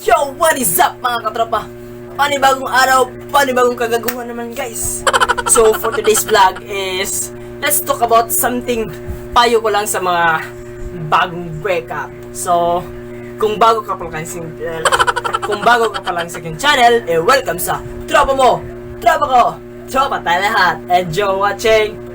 Yo, what is up, mga katropa? Panibagong araw, panibagong kagaguhan naman, guys. So for today's vlog is, let's talk about something, payo ko lang sa mga bagong breakup. So, kung bago ka pa lang sa aking channel, eh welcome sa Tropa mo, Tropa ko, Tropa tayo lahat. Enjoy watching!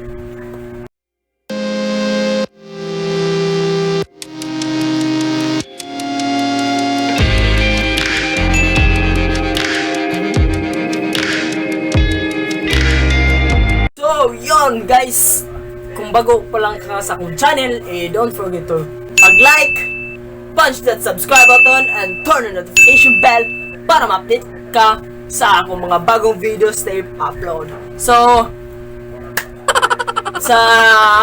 So, yon guys. Kung bago pa lang ka sa akong channel, eh don't forget to pag-like, punch that subscribe button, and turn on notification bell para ma-update ka sa akong mga bagong videos na i-upload. So, sa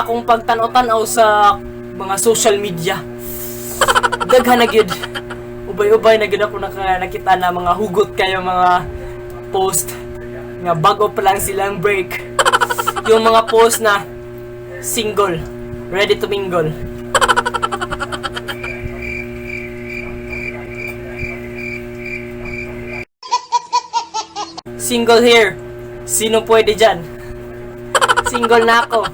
akong pagtanaw-tanaw sa mga social media, daghan na gyud. Ubay-ubay na gyud ako nakita na mga hugot kayo mga post nga bago pa lang silang break, yung mga post na single, ready to mingle. Single here. Sino pwede dyan? Single na ako.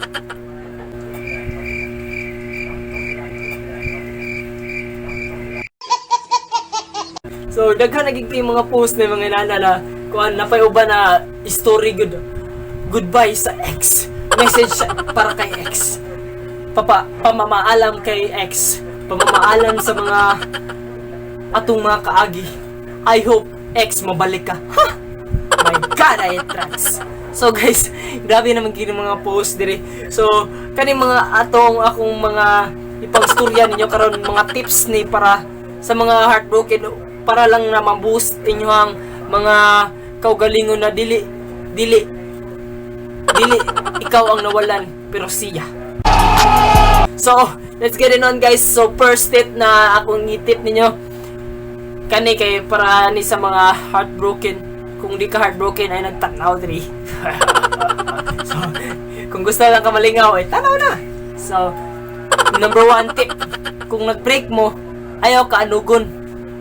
So, daghan naging kay mga post na mga nana na kuan napay uban na story good goodbye sa ex. Message para kay ex. Pamamaalam kay ex. Pamamaalam sa mga atong mga kaagi. I hope, ex, mabalik ka. Ha! My God, I trans. So guys, grabe naman kini mga post dire. So, kaning mga atong akong mga ipagstorya ninyo karon, mga tips ni para sa mga heartbroken, para lang na ma-boost inyong mga kaugalingon na dili dili dili ikaw ang nawalan pero siya. So, let's get it on, guys. So, first tip na akong i-tip ninyo kani kay para ni sa mga heartbroken. Kung di ka heartbroken ay nagtanaw diri. So, kung gusto lang ka malingaw ay tanaw na. So, number one tip, kung nag-break mo, ayaw ka anugon.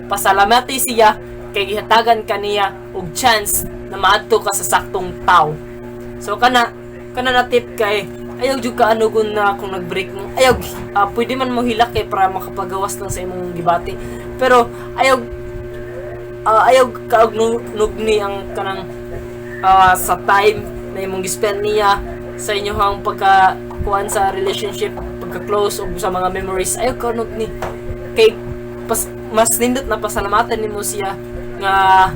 Pasalamati siya kay gihatagan ka niya og chance na maadto ka sa saktong tao. So kana kana na tip kay ayaw jud ka anugon na kung nag-break mo. Ayaw pwede man mo hilak kay para makapagawas lang sa imong gibati. Pero ayaw ayaw ka og nugni ang kanang sa time na imong gi-spend niya sa inyong pagka kuan sa relationship, pagka close ug sa mga memories, ayaw ka nugni kay mas nindot na pasalamatan nimo siya nga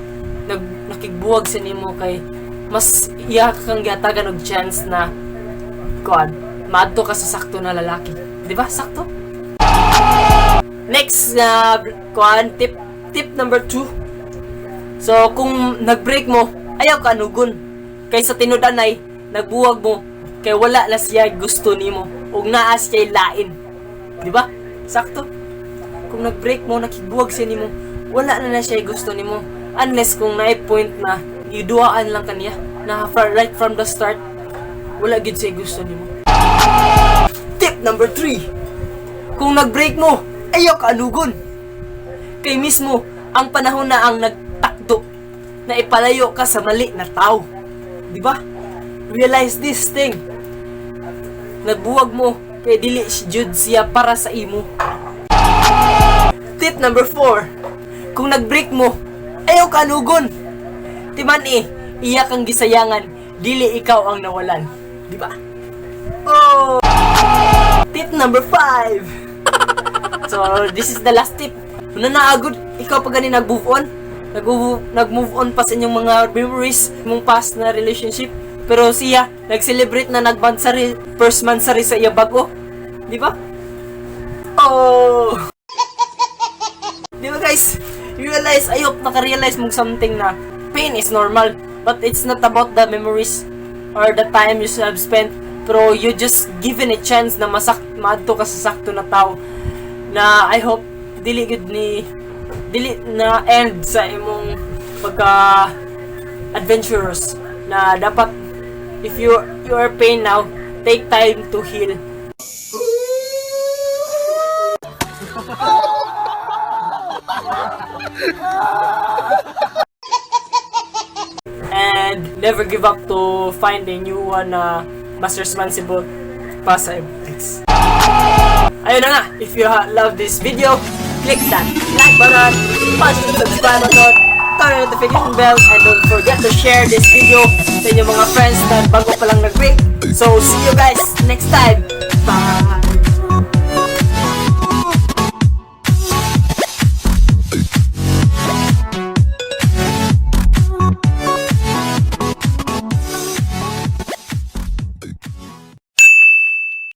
nakigbuwag sa nimo kay mas iya kang gihatagan og chance na kuan maadto ka sa sakto na lalaki, di ba? Sakto. Next na kuan tip, tip number 2. So, kung nag-break mo, ayaw ka anugon. Kay sa tinud-anay, nagbuwag mo, kay wala na siya gusto nimo ug naa siya lain. Di ba? Sakto. Kung nag-break mo, nakigbuwag siya nimo, wala na na siya gusto nimo. Unless kung naay point na iduaan lang kaniya na right from the start, wala gid siya gusto nimo. Tip number 3. Kung nag-break mo, ayaw ka anugon. Kay mismo, ang panahon na ang nagtakdo na ipalayo ka sa mali na tao. Di ba? Realize this thing. Nagbuwag mo kay dili si jud siya para sa imo. Tip number 4. Kung nag-break mo, ayaw ka anugon. Timan eh, iya kang gisayangan, dili ikaw ang nawalan. Di ba? Oh! Tip number 5. So, this is the last tip. Una na agad, ikaw pa gani nag-move on. Nag-move on pa sa inyong mga memories, mong past na relationship. Pero siya, nag-celebrate na nag-monthsary, first monthsary sa iya bago. Di ba? Oh! Di ba, guys? Realize, I hope naka-realize mong something na pain is normal. But it's not about the memories or the time you have spent. Pero you just given a chance na maadto ka sa sakto na tao na I hope dili gud ni dili na end sa imong pagka adventurous na dapat if you are pain now, take time to heal. And never give up to find a new one na mas responsible pa sa ex. Ayun na nga, if you love this video, click that like button, punch the subscribe button, turn on the notification bell, and don't forget to share this video sa inyong mga friends na bago pa lang nag-break. So, see you guys next time. Bye!